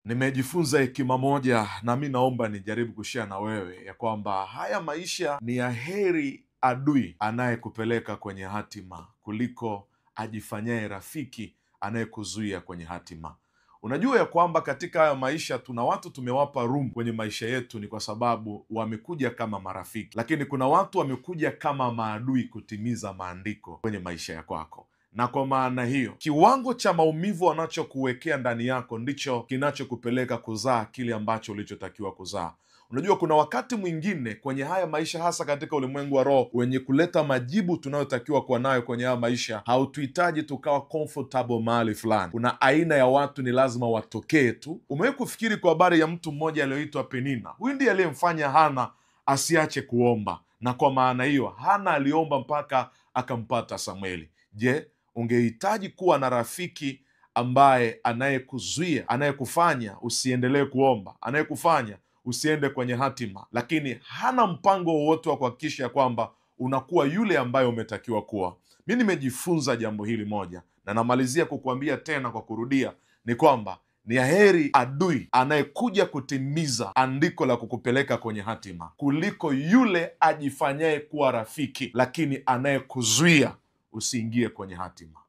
Nimejifunza hekima moja, na mi naomba nijaribu kushare na wewe ya kwamba haya maisha ni ya heri adui anayekupeleka kwenye hatima kuliko ajifanyaye rafiki anayekuzuia kwenye hatima. Unajua ya kwamba katika haya maisha tuna watu tumewapa room kwenye maisha yetu, ni kwa sababu wamekuja kama marafiki, lakini kuna watu wamekuja kama maadui kutimiza maandiko kwenye maisha ya kwako. Na kwa maana hiyo, kiwango cha maumivu wanachokuwekea ndani yako ndicho kinachokupeleka kuzaa kile ambacho ulichotakiwa kuzaa. Unajua, kuna wakati mwingine kwenye haya maisha, hasa katika ulimwengu wa roho wenye kuleta majibu tunayotakiwa kuwa nayo kwenye haya maisha, hautuhitaji tukawa comfortable mahali fulani. Kuna aina ya watu ni lazima watokee tu. Umewahi kufikiri kwa habari ya mtu mmoja aliyoitwa Penina? Huyu ndiye aliyemfanya Hana asiache kuomba, na kwa maana hiyo Hana aliomba mpaka akampata Samueli. Je, ungehitaji kuwa na rafiki ambaye anayekuzuia, anayekufanya usiendelee kuomba, anayekufanya usiende kwenye hatima, lakini hana mpango wowote wa kuhakikisha kwamba unakuwa yule ambaye umetakiwa kuwa? Mi nimejifunza jambo hili moja, na namalizia kukuambia tena kwa kurudia, ni kwamba ni heri adui anayekuja kutimiza andiko la kukupeleka kwenye hatima kuliko yule ajifanyaye kuwa rafiki, lakini anayekuzuia usiingie kwenye hatima.